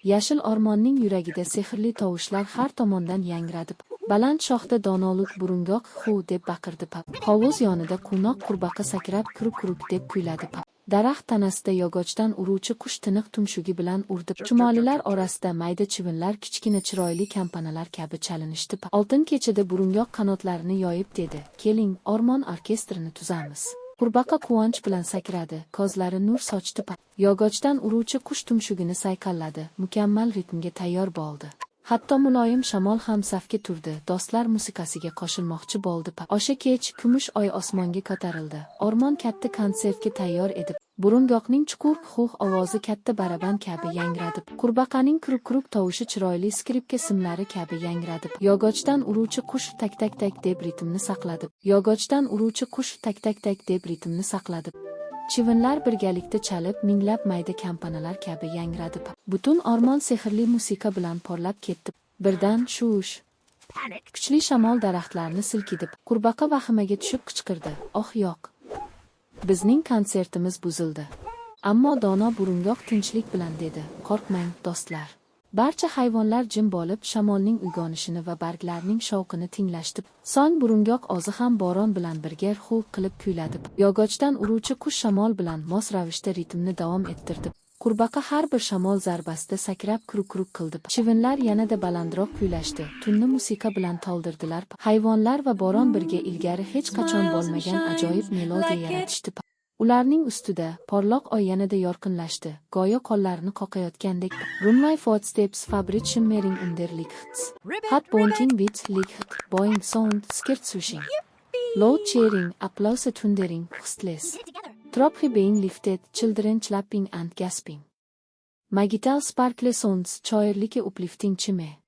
Yashil o'rmonning yuragida sehrli tovushlar har tomondan yangradi. Baland shoxda donolik burungoq "Hu" deb baqirdi. Hovuz yonida quvnoq qurbaqa sakrab, "Kruk kruk" deb kuyladi. Daraxt tanasida yog'ochdan uruvchi qush tiniq tumshugi bilan urdi. Chumolilar orasida mayda chivinlar kichkina chiroyli kampanalar kabi chalinishdi. Oltin kechada burungoq qanotlarini yoyib dedi: "Keling, o'rmon orkestrini tuzamiz." Qurbaqa quvonch bilan sakradi, ko'zlari nur sochdi. Yog'ochdan uruvchi qush tumshugini sayqalladi, mukammal ritmga tayyor bo'ldi. Hatto muloyim shamol ham safga turdi, do'stlar musiqasiga qo'shilmoqchi bo'ldi. O'sha kech kumush oy osmonga ko'tarildi. O'rmon katta konsertga tayyor edi. Burungoqning chuqur xuh ovozi katta baraban kabi yangradi. Qurbaqaning kruk-kruk tovushi chiroyli skripka simlari kabi yangradi. Yog'ochdan uruvchi qush tak tak tak deb ritmni saqladi. Yog'ochdan uruvchi qush tak tak tak deb ritmni saqladi. Chivinlar birgalikda chalib, minglab mayda kampanalar kabi yangradi. Butun o'rmon sehrli musiqa bilan porlab ketdi. Birdan shuvish. Panic. Kuchli shamol daraxtlarni silkitib, qurbaqa vahimaga tushib qichqirdi: "Oh, yo'q! Bizning konsertimiz buzildi." Ammo dono burungoq tinchlik bilan dedi: "Qo'rqmang, do'stlar." Barcha hayvonlar jim bo'lib, shamolning uyg'onishini va barglarning shovqini tinglashdi. So'ng burungoq o'zi ham bo'ron bilan birga hu qilib kuyladi. Yog'ochdan uruvchi qush shamol bilan mos ravishda ritmni davom ettirdi. Qurbaqa har bir shamol zarbasida sakrab kruk-kruk qildi. Chivinlar yanada balandroq kuylashdi. Tunni musiqa bilan to'ldirdilar. Hayvonlar va bo'ron birga ilgari hech qachon bo'lmagan ajoyib melodiya yaratishdi. Ularning ustida porloq oy yanada yorqinlashdi, go'yo qo'llarini qoqayotgandek. Runway footsteps fabric shimmering under lights. Ribbit, Hot ribbit. Bonking with light, boing sound, skirt swishing. Loud cheering, applause thundering, whistles. We did it together. Trophy being lifted, children clapping and gasping. Magical sparkle sounds, choirlike uplifting chime.